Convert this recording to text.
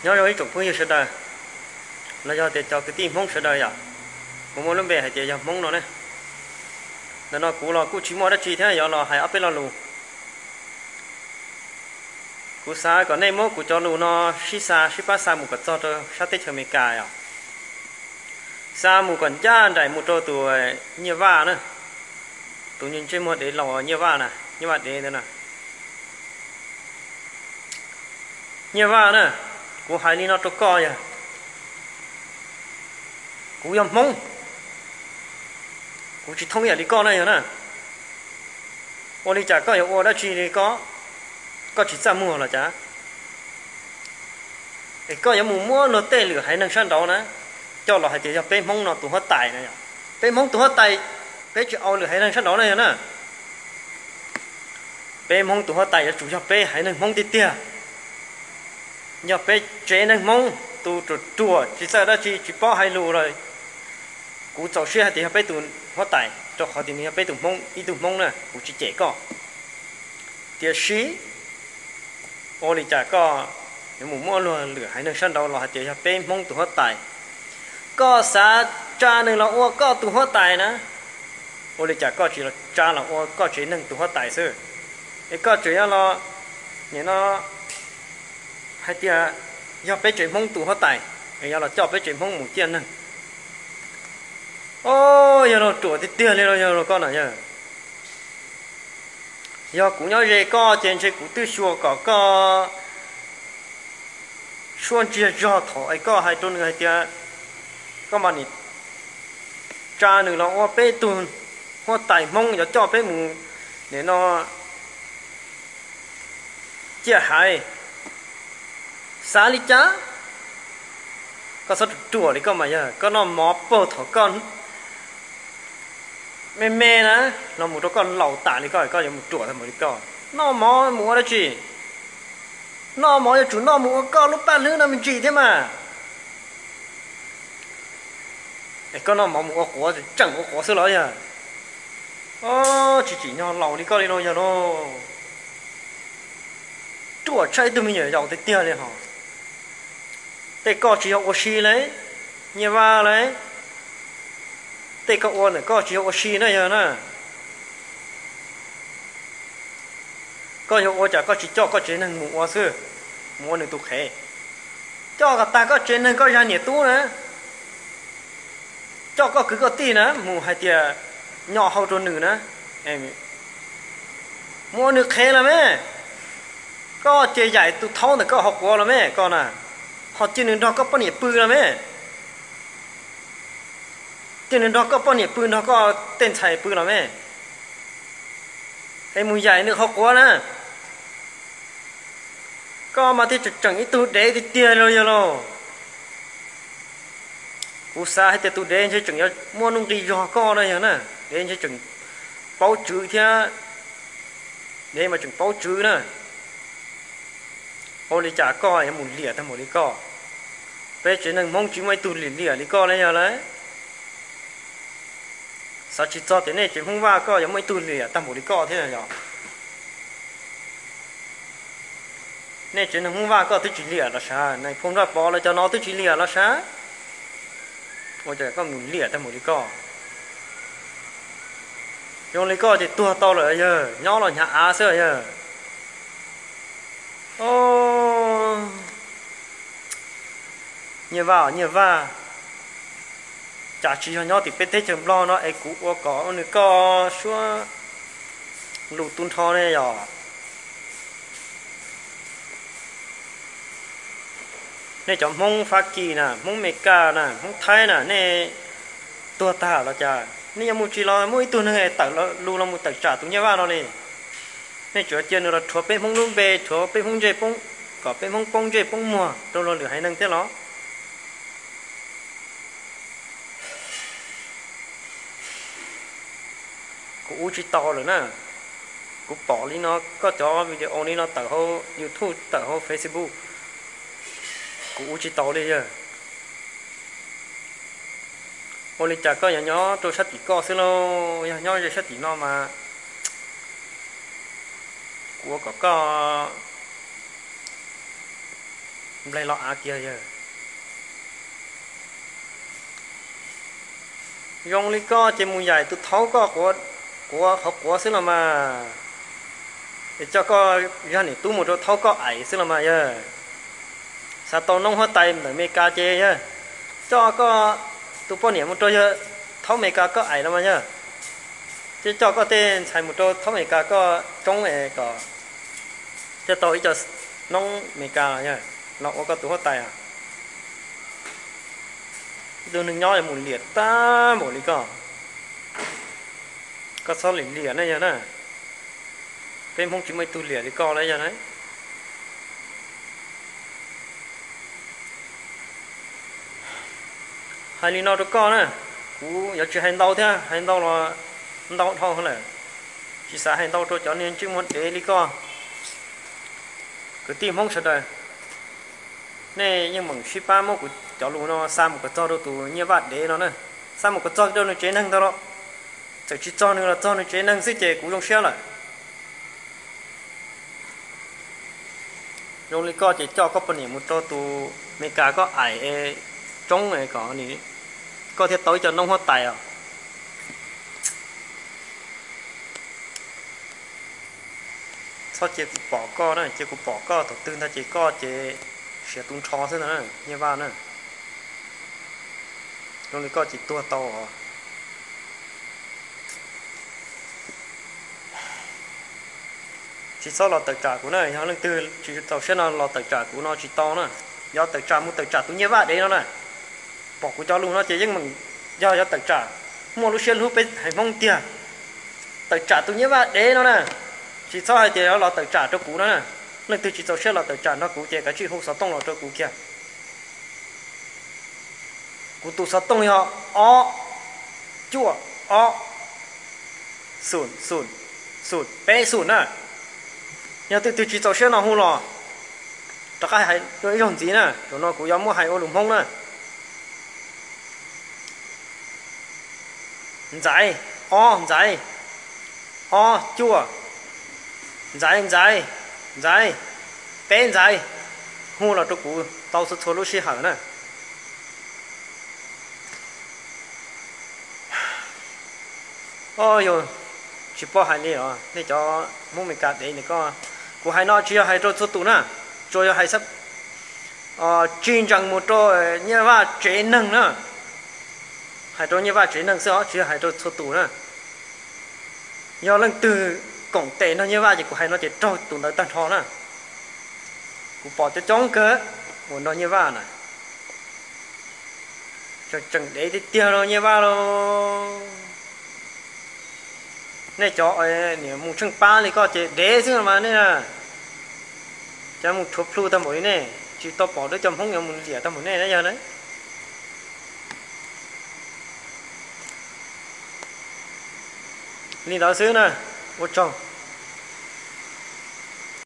Nyob zoo ib tsoom phooj ywg sawv daws, los yog tias cov kwv tij Hmoob sawv daws yom, uas muaj lub npe hais tias yog Hmoob no ne. Ntawm no kuv los kuj tsis muaj dab tsi thiab, yuav los hais ob peb lo lus. Kuv xav kom nej muab kuv cov lus no sib xa sib pab xa mus kom txog rau sab teb chaws Amelikas yom. Xa mus kom ncaj nraim mus rau tus Nyiaj Vaj na, tus ntsej muag dev laus Nyiaj Vaj na, Nyiaj Vaj dev ntawd na. Nyiaj Vaj na, kuv hais li no rau koj yog, kuv yog Hmoob, kuv tsis thooj ib yam li koj na yog na. Ua li cas koj yuav ua dab tsi li ko, koj tsis txaj muag los cas? Es koj yuav mus muab luag tej lwm haiv neeg sab nraud na coj los hais tias yog peb Hmoob no tus huab tais na. Peb Hmoob tus huab tais, peb tsis au lwm haiv neeg sab nraud na yog na. Peb Hmoob tus huab tais yuav tsum yog peb haiv neeg Hmoob tiag tiag. Yog peb tsev neeg Hmoob tus ruam ruam tsis txawj dab tsi tsis paub hais lus los kuv txaus siab hais tias yog peb tus huab tais, rau qhov tias nws yog peb tus Hmoob, ib tug Hmoob na, kuv tsis cem koj. Tiam sis ua li cas koj yuav mus muab luag lwm haiv neeg sab nraud los hais tias yog peb Hmoob tus huab tais? Koj xav tsa nws los ua koj tus huab tais na, ua li cas koj tsis los tsa los ua koj tsev neeg tus huab tais xwb? Es koj tseem yuav los, nim no hais tias yog peb tsev Hmoob tus huab tais, es yuav los coj peb tsev Hmoob mus ciaj neeg. O, yog los ruam tiag tiag li los yog los koj na yog. Yog kuv nyob ze koj ces ntshe kuv twb xyuas kom koj suab ntsiag zog thaum es koj hais rau nws hais tias koj mam nim tsa nws los ua peb tug huab tais Hmoob yuav coj peb mus nim no ciaj haiv. Xav li cas? Koj txhob ruam ruam li koj mas yog, koj noj mov puag thaum koj me me na, los mus rau koj laus tas li koj, koj yuav mus ruam tag mus li koj. Noj mov mus ua dab tsi? Noj mov yuav tsum noj mus ua koj lub paj hlwb no me ntsis thiab mas. Es koj noj mov mus ua quav, tseem ua quav xwb los yog? O, tsis tsim nyog laus li koj li no yog lauj. Ruam tshaj ib tug me nyuam yaus tiag tiag li hos. Tej koj tsis yog ua si lauj, Nyiaj Vaj lauj. Tej koj ua ntawm koj tsis yog ua si na yog na. Koj yog ua cas koj tsis coj koj tsev neeg mus ua xwb, mus ua nws tus qhev? Coj kom tag koj tsev neeg koj zaj niam tub na, coj koj kwv koj tij na mus hais tias nyo hau rau nws na, mus ua nws qhev los me. Koj ces yaim tus thaub ntawm koj hauv quav los me koj na, ho cia nws nrog koj poj niam pw los me. Cia nws nrog koj poj niam pw, nrog koj tej ntxhais pw los me. Es mus yaim nws hauv quav na. Koj mas thiaj tseem tseem ib tug dev tiag tiag li yog lauj. Kuv xav hais tias tus dev ntshe tseem yuav muaj nuj nqis zog koj na yog na. Dev ntshe tseem paub tswv thiab, dev mas tseem paub tswv na. Ua li cas koj yuav mus liam tag npaum li koj? Peb tsev neeg Hmoob tsis muaj ib tug liam liam li koj li yog lauj. Xav tsis txog tias nej tsev Hmoob Vaj koj yuav muaj ib tug liam tag npaum li koj thiab yog. Nej tsev neeg Hmoob Vaj koj twb tsis liam los sav, nais phoo Nraj Pov lawv cov no twb tsis liam los sav, ua cas koj mus liam tag npaum li koj? Zoo li koj ces tuag tau lawm yog, nyob los hnyav av xwb yog. Nyiaj Vaj, Nyiaj Vaj, cas tsis yog nyob tim peb teb chaws Nplog no es kuv ua kom nws koj suab lus tu nrho ne yog? Nej cov Hmoob Fab Kis na, Hmoob Mes Kas na, Hmoob Thaib na, nej tuag tag los cas nej yuav mus tsis los muaj ib tug neeg tawm lus los mus tawm tsam tus Nyiaj Vaj no li? Nej tsuas cia nws los rhuav peb Hmoob lub npe, rhuav peb Hmoob ntsej poob, kom peb Hmoob poob ntsej poob muag rau luag lwm haiv neeg thiab los? Kuv ua tsis tau lawm na. Kuv pom li no koj cov video li no tawm hauv YouTube tawm hauv Facebook, kuv ua tsis tau li yog. Ua li cas koj yuav nyob rau sab tim koj xwb lauj? Yog nyob ze sab tim no mas kuv ua kom koj Nplaig los av kiag yawg. Zoo li koj ces mus yaim tus thaub koj quav qhov quav xwb los mas, es coj koj zaj niam tub mus rau thaub koj aim xwb los mas yawg. Xav tau noob huab tais ntawm Amelikas ces yawg, coj koj tus poj niam mus rau yawg thaub Amelikas koj aim los mas yawg. Ces coj koj tej ntxhais mus rau thaub Amelikas koj tsoob es kom coj tau ib co noob Amelikas los yawg, los ua koj tus huab tais. Ib tug neeg nyob mus liam tag npaum li koj, koj txhob liam liam ne yawg na. Peb Hmoob tsis muaj ib tug liam li koj li yawg na. Hais li no rau koj na, kuv yuav tsis hais ntau thiab, hais ntau los ntau dhau lawm. Tsis xav hais ntau rau cov niag ntsej muag dev li koj. Kwv tij Hmoob sawv daws, nej yeej meem sib pab muab kuv cov lus no xa mus kom txog rau tus Nyiaj Vaj dev no na, xa mus kom txog rau nws tsev neeg ntag los. Txawm tsis txog nws los txog nws tsev neeg xwb ces kuv zoo siab lawm. Zoo li koj ces coj koj poj niam mus rau tus Amelikas koj aim tsoob kom koj thiaj tau ib co noob huab tais os. Txhob cia kuv pom koj na, cia kuv pom koj thaum twg ntag ces koj ces siav tu nrho xwb ntag na Nyiaj Vaj na. Zoo li koj ces tuag tau os. Tsis txhob los tawm tsam kuv na, yog leej twg tsis txaus siab no los tawm tsam kuv no tsis tau na. Yog tawm tsam mus tawm tsam tus Nyiaj Vaj dev no na. Pom kuv cov lus no ces yeej meem yog yuav tawm tsam, muaj lub siab hlub peb haiv Hmoob tiag. Tawm tsam tus Nyiaj Vaj dev no na, tsis txhob hais tias yuav los tawm tsam rau kuv no na. Leej twg tsis txaus siab los tawm tsam nrog kuv ces kav tsij hu xov tooj los rau kuv kiag. Kuv tus xov tooj yog ob cuaj ob xum xum xum peb xum na. Yog leej twg tsis txaus siab no hu los, rov qab hais dua ib zaug ntxiv na, zaum no kuv yuav muab hais ua lus Hmoob na. Ntxaiv, ob ntxaiv, ob cuaj, ntxaiv ntxaiv, ntxaiv, peb ntxaiv, hu los rau kuv tau txhua txhua lub sij hawm na. Yog tsis paub hais li os, nej cov Hmoob Amelikas dev ntawm koj, kuv hais no tsis yog hais rau txhua tus na, tsuas yog hais tsis ntsees mus rau Nyiaj Vaj tsev neeg na. Hais rau Nyiaj Vaj tsev neeg xwb os, tsis yog hais rau txhua tus na. Yog leej twg koom tes nrog Nyiaj Vaj ces kuv hais no ces raug tus ntawd tag nrho na. Kuv pom coob coob kawg uas nrog Nyiaj Vaj na, tseem dev tiag tiag rau Nyiaj Vaj lauj. Nej cov niam mus tsheej pab li koj ces dev xwb mas nej na. Cas mus rhuav plhu tag npaum li nej, tsis tau pom dua cov Hmoob yuav mus liam tag npaum nej na yog na. Li ntawd xwb na, ua tsaug.